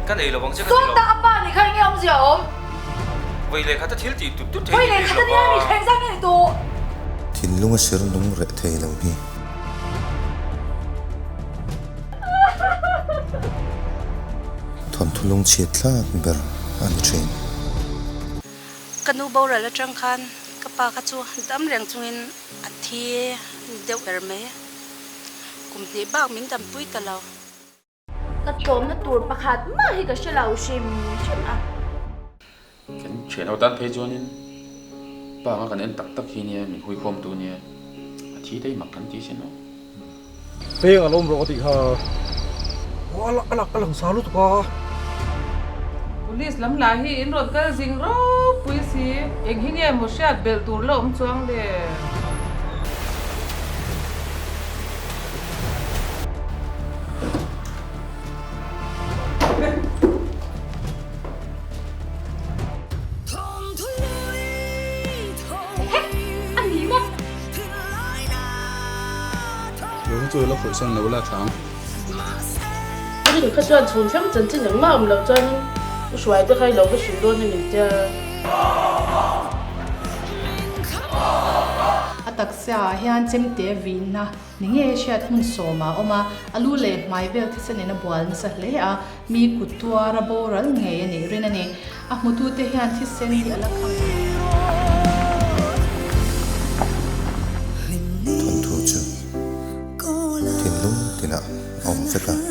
Ka nei lo ang che ka ti lo. Sawta a pa nih kha enge awmzia a awm? Vawi leh khat a thil tih tut tut thei Vawi ni leh bik khat a lo nia va. mi thleng zang nge ni tawh? Thinlung a ser nung reh thei lo hi. Thawnthu lungchhiat thlak ber a ni thin. Ka nu boral atang khan ka pa kha chu dam reng chungin a thi deuh ber mai. Kum hnih bak min dampui ta lo. Ka tlawmna tur pakhat mah hi ka hre lo hrim hrim a. Kan thian ho tan phei chuanin pa anga kan en tak tak hi nia min huikhawm tu nia a thi daih mak kan ti sin aw. Peng a lo awm rawh ka tih kha. Aw a a lang a lang sa lutuk a. Police lam lah hi in rawn kal zing ropui si, eng hi nge maw hriat belh tur la awm chuang le? Lung chu la khawih san lo la thlang. Rin kha chuan chhun thleng chanchin engmah awm loh chuanin u hruai te kha i lo va hrilh dawn a ni tia. A taksa ah hian chemte vihna Ni nge hriat hmun sawm a awm a, a lu leh hmai vel thisen in a bual nasa hle a, mi kut tuar a boral ngei a nih rin a ni. A hmutute hian thisen hi a la kham. Thawnthu chu thinlung tinah a awm vek a.